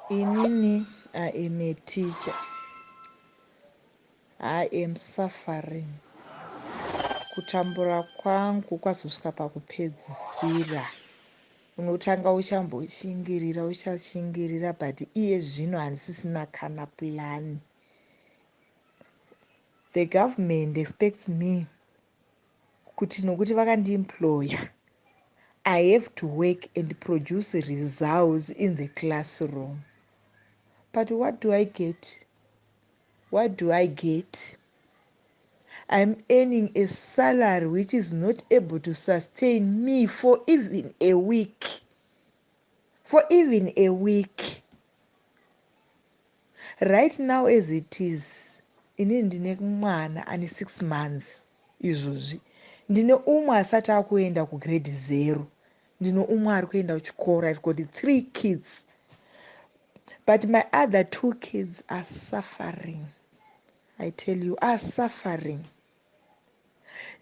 Inini I am a teacher. I am suffering. Kutambura kwangu kwazosvika pakupedzisira. Unotanga uchamboshingirira uchashingirira but iye zvino handisisina kana plan. The government expects me kuti nokuti vakandiemploya I have to work and produce results in the classroom. But what do I get? What do I get? I'm earning a salary which is not able to sustain me for even a week. For even a week. Right now as it is, inini ndine mwana ane 6 months izvozvi. Ndine umwe asati akuenda kugrade 0. Ndine umwe ari kuenda kuchikoro. I've got 3 kids. But my other 2 kids are suffering. I tell you, are suffering.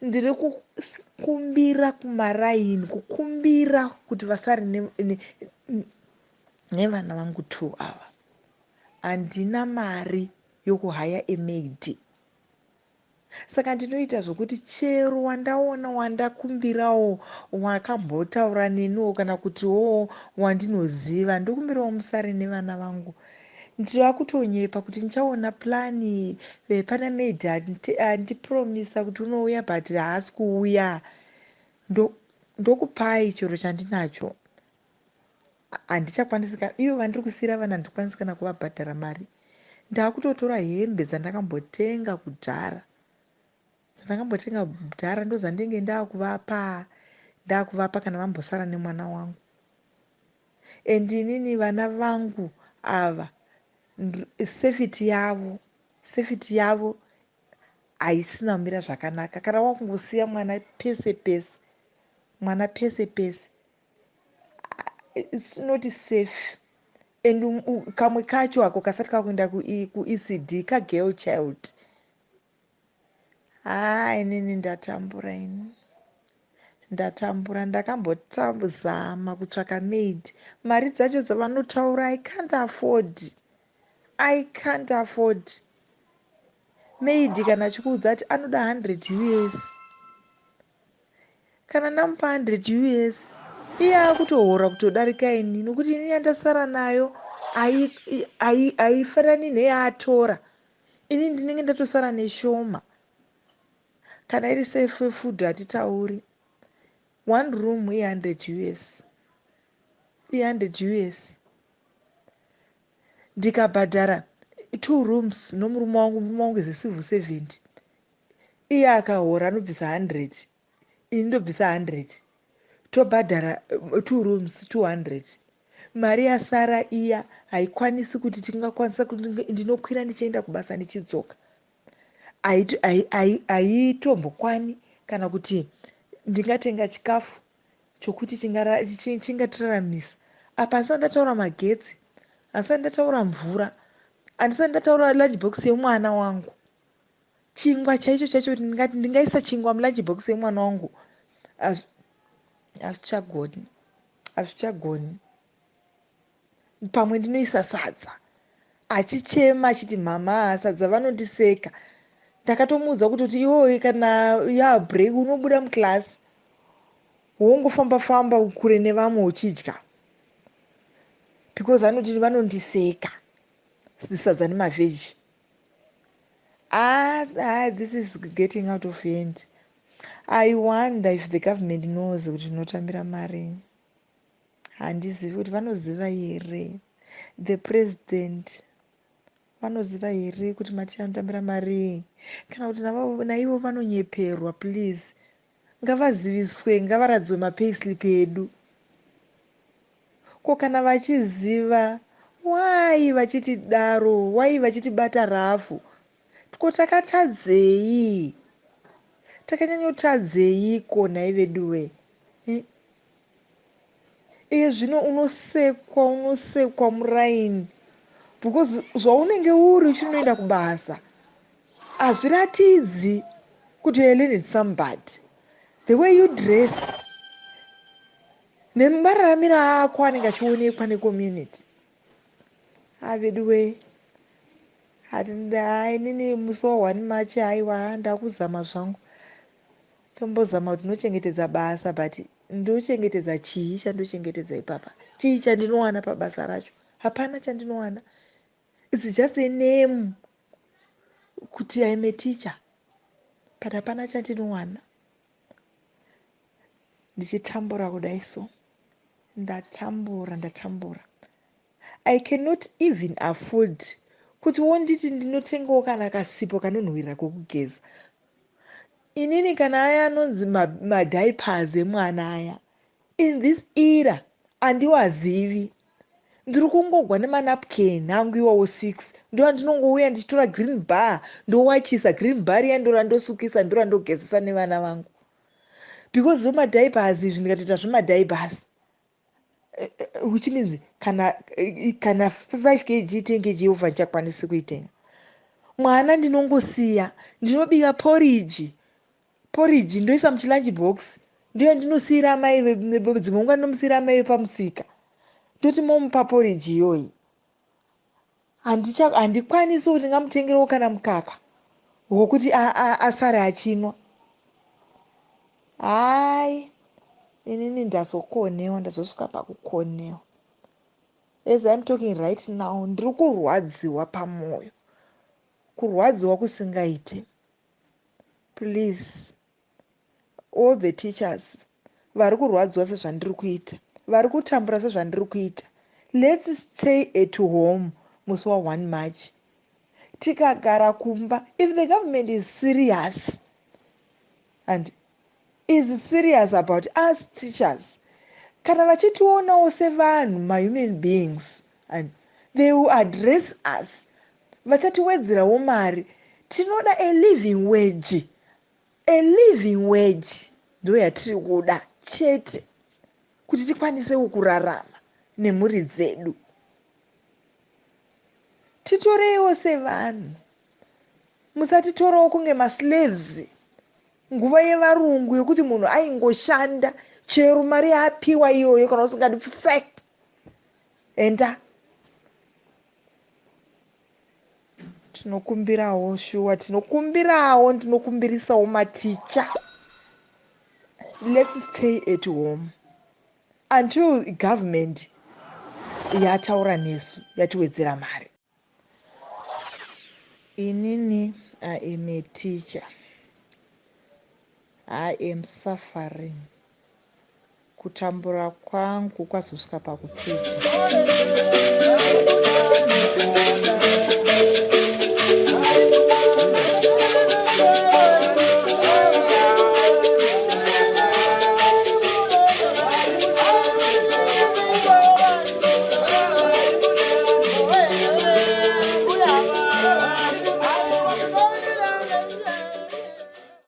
Ndiri kukumbira kumaraini, kukumbira kuti vasare nevana vangu 2 ava. Handina mari yokuhaya emaid. Saka ndinoita zvokuti chero wandaona wandakumbirawo wakambotaura neniwo kana kutiwo wandinoziva, ndokumbirawo musare nevana vangu. Ndava kutonyepa kuti ndichaona plani, pana maid andipromisa kuti unouya but haasi kuuya. Ndokupai chero chandinacho. Handichakwanisi kana ivo vandiri kusiyira vana handikwanisi kana kuvabhadhara mari. Ndakutotora hembe dzandakambotenga kudhara. Dzandakambotenga kudhara ndodzandinenge ndakuvapa. Ndakuvapa kana vambosara nemwana wangu. And inini vana vangu ava safety yavo, safety yavo haisina kumira zvakanaka. Kana wakungosiya mwana pese pese, mwana pese pese, it's not safe. And kamwe kacho ako kasati kakuenda kuECD kagirl child. Haa inini ndatambura ini. Ndatambura, ndakambozama kutsvaka maid. Mari dzacho dzavanotaura I can't afford. I can't afford. Maid kana achikuudza kuti anoda 100 US. Kana ndamupa 100 US, iye akutohora kutodarika ini nokuti ini yandasara nayo haifanani neyaatora. Ini ndinenge ndatosara neshoma. Kana iri safe food hatitauri. One room i100 US. I100 US. Ndikabhadhara 2 rooms nomurume wangu, murume wangu is a civil servant. Iye akahora anobvisa 100. Ini ndobvisa 100. Tobhadhara 2 rooms 200. Mari yasara iya haikwanisi kuti tingakwanisa kuti ndinokwira ndichienda kubasa ndichidzoka. Haitombokwanisi kana kuti ndingatenga chikafu chokuti chingatiraramisa. Apa handisati ndataura magetsi, handisati ndataura mvura, handisati ndataura lunch box yemwana wangu. Chingwa chaicho chaicho kuti ndingati ndingaisa chingwa mulunch box yemwana wangu hazvichagoni, hazvichagoni. Pamwe ndinoisa sadza achichema achiti mama sadza vanondiseka. Ndakatomuudza kutoti iwewe kana yabreak unobuda muclass wongofamba famba kure nevamwe uchidya because anoti vanondiseka sadza nemavheji. Ah, ah, this is getting out of hand. I wonder if the government knows kuti tinotambira mari. Handizivi kuti vanoziva here. The president vanoziva here kuti maticha anotambira mari, kana kuti naivo vanonyeperwa. Please ngavaziviswe, ngavaradzwe mapayslip edu. Ko kana vachiziva, why vachitidaro? Why vachitibata rafu? Ko takatadzei? Takanyanyotadzeiko nhai veduwe? Iye zvino unosekwa, unosekwa muraini because zvaunenge uri uchinoenda kubasa hazviratidzi kuti you are learned somebody. The way you dress nemararamiro ako anenge achionekwa necommunity. Aveduwee, inini musi wa 1 March, aiwa, ndakuzama zvangu. Tombozama kuti ndinochengetedza basa, but ndochengetedza chii? Chandochengetedza ipapa chii? Chandinowana pabasa racho hapana chandinowana. It's just a name kuti I'm a teacher, but hapana chandinowana. Ndichitambura kudai so, ndatambura, ndatambura. I cannot even afford kuti wonditi ndinotengawo kana kasipo kanonhuhwirira kokugeza. Inini kana aya anonzi madiapers emwana aya, in this era handiwazivi. Ndiri kungogwa nemanapkin angu iwawo 6, ndo andinongouya ndichitora green bar, ndowachisa green bar riya, ndorandosukisa, ndorandogezesa nevana vangu, because zvemadiapers izvi, ndikatoita zvemadiapers, which means kana 5 kg, 10 kg over, ndichakwanisi kuitenga. Mwana ndinongosiya, ndinobika poriji, poriji ndoisa muchilunch box, ndiyo ndinosiyira amai. Dzimwe nguva ndinomusiyira amai vepamusika, ndoti momupa poriji iyoyi. Handikwanisi kuti ndingamutengerewo kana mukaka wokuti asare achinwa. Hai, inini ndazokonewa, ndazosvika pakukonewa. As I'm talking right now, ndiri kurwadziwa pamwoyo, kurwadziwa kusingaite. Please, all the teachers vari kurwadziwa sezvandiri kuita, vari kutambura sezvandiri kuita, let's stay at home musi wa1 March. Tikagara kumba, if the government is serious and is serious about us teachers, kana vachitionawo sevanhu, mahuman beings, and they will address us, vachatiwedzerawo mari. Tinoda a living wage. A living wage ndo yatiri kuda chete, kuti tikwanisewo kurarama nemhuri dzedu. Titoreiwo sevanhu, musatitorawo kunge maslaves. Nguva yevarungu yekuti munhu aingoshanda chero mari yaapiwa iyoyo, kana usingadi, fek, enda. Tinokumbirawo shuwa, tinokumbirawo, ndinokumbirisawo maticha, let's stay at home until government yataura nesu, yatiwedzera mari. Inini I am a teacher. I am suffering. Kutambura kwangu kwazosvika pakupedza.